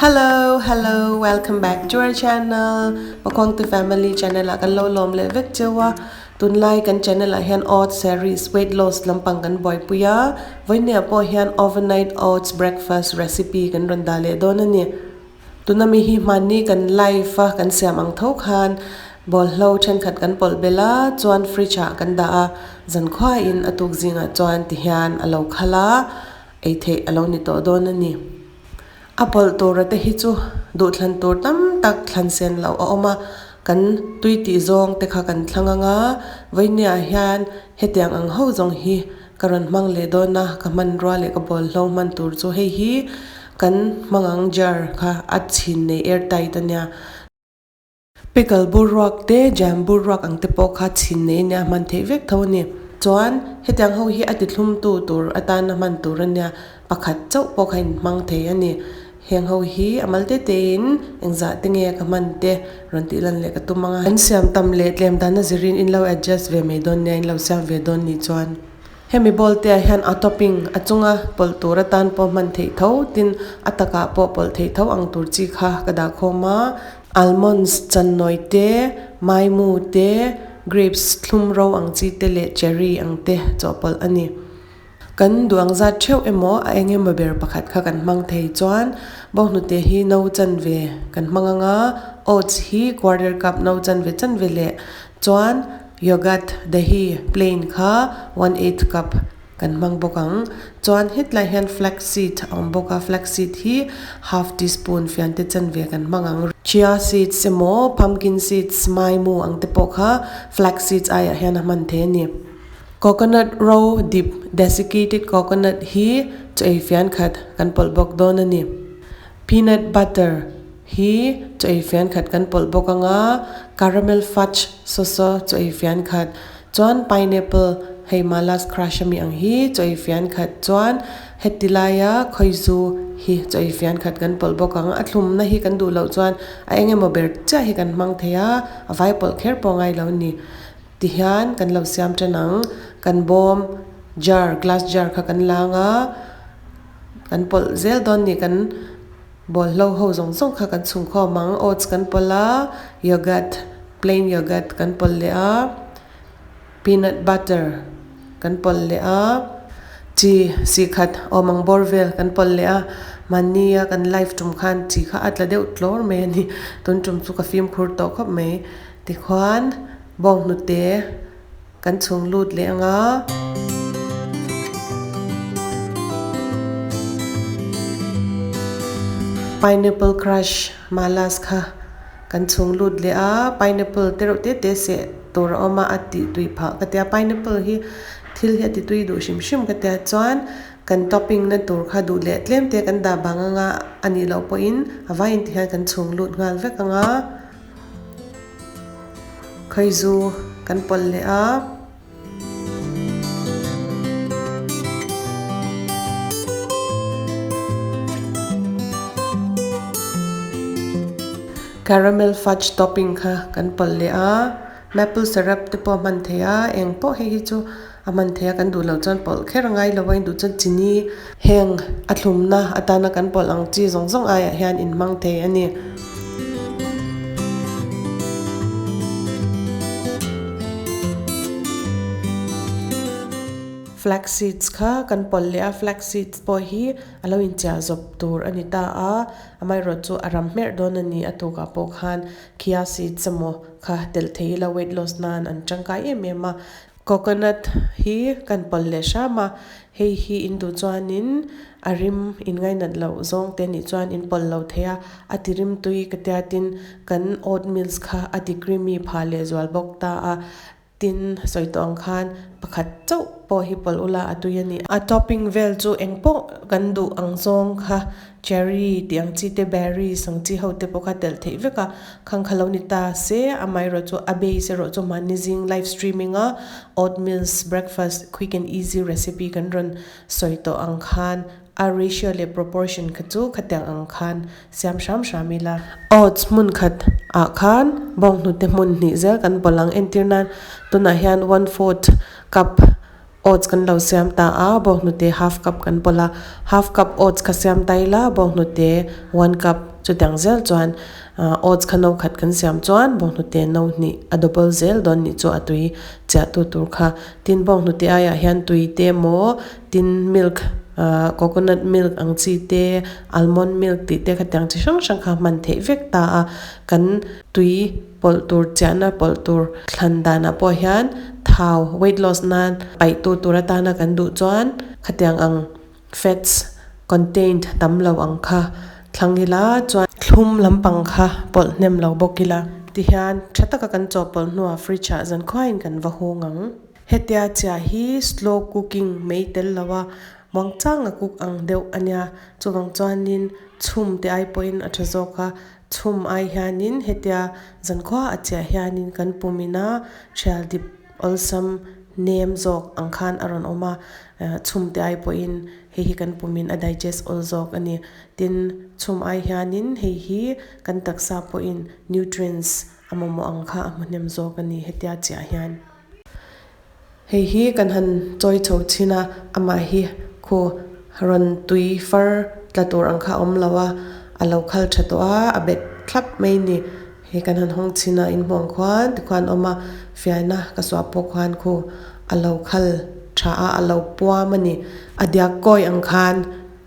Hello hello welcome back to our channel Pakhawngte family channel ah kan lo lawm leh vek cheu a tunlai kan channel ah hian oats series weight loss lampang kan buaipui a vawinia pawh hian overnight oats breakfast recipe kan rawn dah leh dawn a ni. Tuna mi hi hmanni kan live a kan siam ang tho khan bawlhlo thenkhat kan pawlh belh a chuan fridge ah kan dah a zankhua in a tuk zingah chuan ti hian a lo khal a ei theih a lo ni tawh dawn a ni. A pawlh tura te hi chu duhthlan tur tam tak thlan sen loh a awm a kan tui tih zawng te kha kan thlang ang a vawinia hian hetiang ang ho zawng hi ka rawn hmang leh dawn a ka hmanrua leh ka bawlhlo hman tur chu hei hi Kan hmangang jar kha a chhin nei air tight a nia. Pickle bur ruak te, jam bur ruak ang te pawh kha chhin nei a nia, hman theih vek tho a ni. Chuan hetiang ho hi a ti thlumtu tur atana hman tur a nia, pakhat chauh pawh kha inhmang thei a ni. Heng ho hi a mal te tein engzah te nge ka hman te rawn tih lan leh ka tum ang a. An siam tam leh tlem dan a zirin in lo adjust ve mai dawn nia, in lo siam ve dawn nih chuan. Hemi bowl te ah hian a topping a chunga pawlh tur atan pawh hman theih tho tin a takah pawh pawlh theih tho ang tur chi kha ka dah khawm a. Almonds channawi te, maimu te, grapes thlum ro ang chi te leh cherry ang te chawhpawlh a ni. Kan duh ang zat theuh emaw a eng emaw ber pakhat kha kan hmang thei chuan bawnghnute hi no chanve kan hmang ang a, oats hi quarter cup no chanve chanve leh chuan Yogurt, dahi, plain kha 1/8 cup kan hmang bawk ang. Chuan hetlai hian flax seed a awm bawk a, flax seed hi half teaspoon fiante chanve kan hmang ang. Chia seeds emaw pumpkin seeds, maimu ang te pawh kha flax seeds aiah hian a hman thei a ni. Coconut ro dip, desiccated coconut, hi chaw ei fian khat kan pawlh bawk dawn a ni. Peanut butter. Hi chaw ei fian khat kan pawlh bawk ang a, caramel fudge sawsaw chaw ei fian khat, chuan pineapple hei malas crush ami ang hi chaw ei fian khat, chuan heti laia khawizu hi chaw ei fian khat kan pawlh bawk ang. A thlumna hi kan duh loh chuan a eng emaw ber chiah hi kan hmang thei a, a vai pawlh kher pawh ngai lo a ni. Tihian kan lo siam tan ang, kan bawm jar glass jar kha kan lang a, kan pawlh zel dawn ni kan. Bawlhlo ho zawng zawng kha kan chhung khawm ang, oats kan pawlh a, yogurt, plain yogurt kan pawlh leh a, peanut butter kan pawlh leh a, chi si khat awm ang bawr vel kan pawlh leh a, mahni a kan live tum khan chi kha a tla deuh tlawr mai a ni, tun tum chu ka fimkhur tawh khawp mai, tikhuan bawnghnute. Kan chhung lut leh ang a. Pineapple crush malas kha kan chhung lut leh a, pineapple te reuh te te seh tur a awm a, a tih tui phah ka tia, pineapple hi thil hi a ti tui duh hrim hrim ka tia chuan kan topping na tur kha duh leh tlem te kan dah bang ang a, a nih loh pawhin a vaiin ti hian kan chhung lut nghal vek ang a. Khaizu kan pawlh leh a. Caramel fudge topping kha kan pawlh leh a. Maple syrup te pawh a hman theih a, eng pawh hei hi chu a hman theih a, kan duh loh chuan pawlh kher a ngai lo a, induh chuan chini heng a thlumna atana kan pawlh ang chi zawng zawng aiah hian inhmang thei a ni. Flax seeds kha kan pawlh leh a, flax seeds pawh hi a lo inchiah zawp tur a ni ta a, amaherawhchu chu a ram hmerh dawn a ni a tukah pawh khan chia seeds emaw kha telh thei ila weight loss nan an tangkai em em a. Coconut hi kan pawlh leh hram a, hei hi in duh chuanin a rim in ngainat loh zawng te nih chuan in pawlh lo thei a, a ti rim tui ka tia tin kan oatmeals kha a ti creamy phah leh zual bawk ta a, tin sawi tawh ang khan pakhat chauh pawh hi pawlh ula a tui a ni. A topping vel chu eng pawh kan duh ang zawng kha Cherry tih ang chi te, berries ang chi ho te pawh kha telh theih vek a, khang kha lo ni ta se, amaherawh chu a base erawh chu mahni zing live streaming a oatmeals breakfast quick and easy recipe kan rawn sawi tawh ang khan a ratio leh proportion kha chu khatiang ang khan siam hram hram ila. Oats hmun khat ah khan bawnghnute hmun hnih zel kan pawlh ang entir nan tunah hian one fourth cup. Oats kan lo siam ta a, bawnghnute half cup kan pawlh a, half cup oats kha siam ta ila bawnghnute one cup chutiang zel chuan oats kha no khat kan siam chuan bawnghnute no hnih a double zel dawn nih chu a tui chiah tu tur kha. Tin bawnghnute aiah hian tui te emaw tin milk ah coconut milk ang chi te almond milk tih te khatiang chi hrang hrang kha hman theih vek ta a, kan tui pawlh tur chiahna pawlh tur thlan danah pawh hian thau weight loss nan paih tu tur atana kan duh chuan khatiang ang fats contained tam lo ang kha thlang ila chuan thlum lampang kha pawlh hnem lo bawk ila tihian tha taka kan chawhpawlh hnuah fridge ah zankhuaiin kan va hung ang. Hetia chiah hi slow cooking mai tel lo a muangchang a cook ang deuh a nia chuvang chuanin chhum te ai pawhin a tha zawk a Chhum ai hianin hetia zankhua a chiah hianin kan pumina thial dip awlsam nem zawk ang khan a rawn awm a, chhum te ai pawhin hei hi kan pumin a digest awl zawk a ni. Tin, chhum ai hianin hei hi kan taksa pawhin nutrients a mamawh ang kha a hmu hnem zawk a ni hetia chiah hian. Hei hi kan han chawi chho chhin a, amah hi khu rawn tui far tla tur ang kha a awm lo a, a lo khal tha tawh a, a bet thlap mai a ni. Hei kan han hawng chhin a, inhmuh ang khuan tikhuan a awm a, fiahna ka suah pawh khuan khu a lo khal tha a, a lo puam a ni. A diak kawi ang khan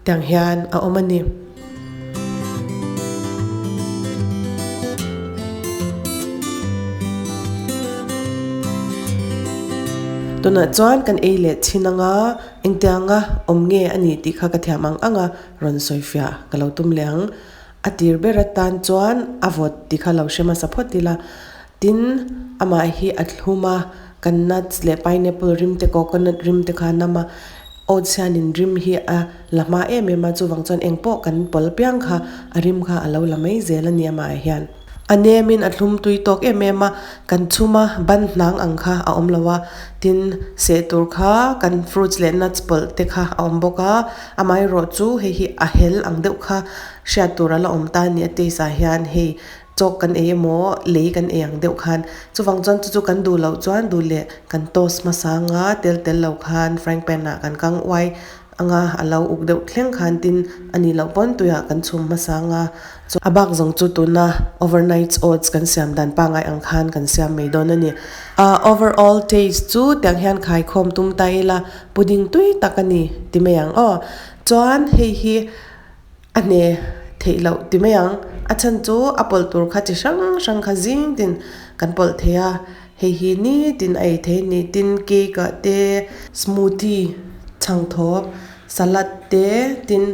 tiang hian a awm a ni. Tunah chuan kan ei leh chhin anga engtianga awm nge a nih tih kha ka thiam ang ang a, rawn sawifiah ka lo tum leh ang. A tir ber atan chuan a vawt tih kha lo hre hmasa phawt ila, tin amah hi a thlum a, kan nuts leh pineapple rim te coconut rim te kha a nam a, Oats hianin rim hi a la hma em em a, chuvang chuan eng pawh kan pawl piang kha a rim kha a lo la mai zel a ni amah hian. A nemin a thlum tui tawk em em a, kan chhum a ban hnang ang kha a awm lo a, tin seh tur kha kan fruits leh nuts pawlh te kha a awm bawk a, amaherawh chu hei hi a hel ang deuh kha hriat tur a la awm ta a ni a taste ah hian hei Chawk kan ei emaw, lei kan ei ang deuh khan. Chuvang chuan chu chu kan duh loh chuan duh leh kan toast hmasa anga tel tel lo khan frying pan ah kan kang uai anga a lo uk deuh thleng khan tin a nih loh pawn tuiah kan chhum hmasa anga chu a bak zawng chu tuna overnight oats kan siam dan pangngai ang khan kan siam mai dawn a ni. A overall taste chu tiang hian khaikhawm tum ta ila pudding tui tak a ni ti mai ang aw. Chuan hei hi. A hne theih loh ti mai ang. A chhan chu a pawlh tur kha chi hrang hrang kha zing tin kan pawlh thei a, hei hi nitin a ei thei a ni. Tin cake ah te, smoothie chhang thawp, salad te, tin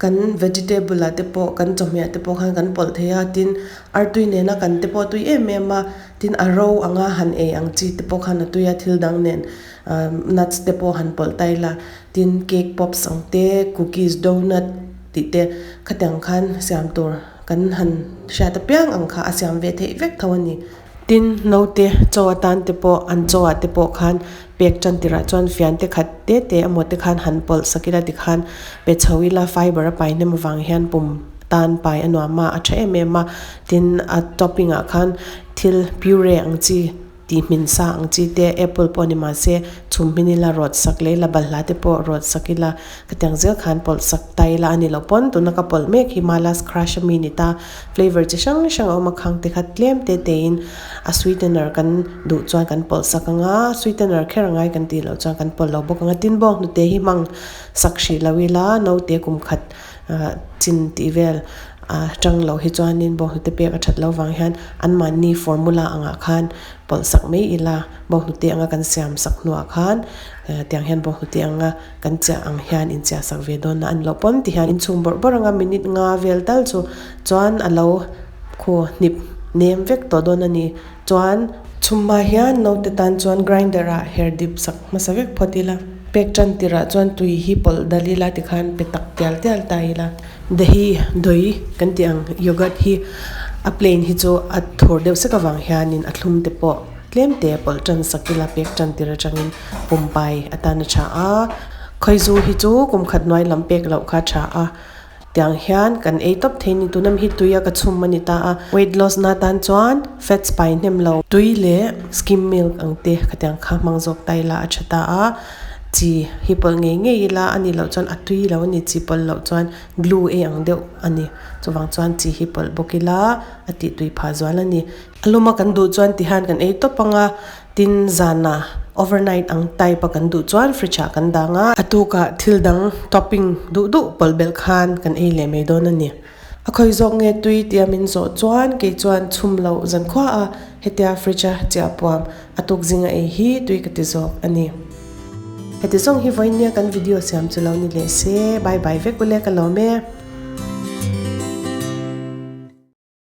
kan vegetable ah te pawh kan chawhmeh ah te pawh khan kan pawlh thei a, tin artui nena kan te pawh a tui em em a, tin a ro anga han ei ang chi te pawh khan a tui a thil dang nen ah nuts te pawh han pawlh ta ila. Tin, cake pops ang te, cookies, donut tih te khatiang khan siam tur kan han hriat apiang ang kha a siam ve theih vek tho a ni. Tin, naute chaw atan te pawh an chaw ah te pawh khan pek tan tirah chuan fian te khat te te emaw te khan han pawlh sak ila tikhan pe chho ila fiber a pai hnem avang hian pum tan pai a nuam a, a tha em em a. Tin, a topping ah khan thil puree ang chi. Tih hmin sa ang chi te, apple pawh ni mahse chhum hmin ila rawt sak leh ila balhla te pawh rawt sak ila khatiang zel khan pawlh sak ta ila a ni loh pawn tuna ka pawlh mek hi Mala's crush a mi ni ta flavour chi hrang hrang a awm a khang te kha tlem te te in a sweetener kan duh chuan kan pawlh sak ang a sweetener kher angai kan tih loh chuan kan pawlh lo bawk ang a tin bawk hnute hi hmang sak hrih lo ila naute kum khat ah chin tih vel A tang loh hi chuanin bawnghnute pek a that loh vang hian anmahni formula angah khan pawlh sak mai ila bawnghnute anga kan siam sak hnuah khan tiang hian bawnghnute anga kan chiah ang hian inchiah sak ve dawn a a ni loh pawn ti hian inchhung bawrh bawrh anga minute nga vel tal chu chuan a lo khu hnip nem vek tawh dawn a ni chuan chhumma hian naute tan chuan grinder ah her dip sak hmasa vek phawt ila pek tan tirah chuan tui hi pawlh dal ila tikhan pe tak tial tial ta ila. Dahi dawi kan tih ang yogurt hi a plain hi chu a thur deuh sek avang hianin a thlum te pawh tlem te pawlh tan sak ila pek tan tir atangin pumpai atan a tha a khawizu hi chu kum khat hnuai lam pek loh kha a tha a tiang hian kan ei tawp thei a ni tuna mi hi tui a ka chhum a ni ta a weight loss na tan chuan fats pai hnem lo tui leh skim milk ang te khatiang kha hmang zawk ta ila a tha ta a. Chi hi pawlh ngei ngei ila a nih loh chuan a tui lo a ni, chi pawlh loh chuan glue ei ang deuh a ni. Chuvang chuan chi hi pawlh bawk ila a tih tui phah zual a ni. A luma kan duh chuan tihian kan ei tawp ang a, tin zanah overnight ang type a kan duh chuan fridge ah kan dang a, a tukah thil dang topping duh duh pawlh belh khan kan ei leh mai dawn a ni. A khawi zawk nge tui tia min zawh chuan kei chuan chhum loh zankhua a hetia fridge a chiah puam a tuk zinga ei hi tui ka ti zawk a ni. Heti zawng hi vawinia kan video siam chu lo ni leh se, bye bye vek ule ka lawm e.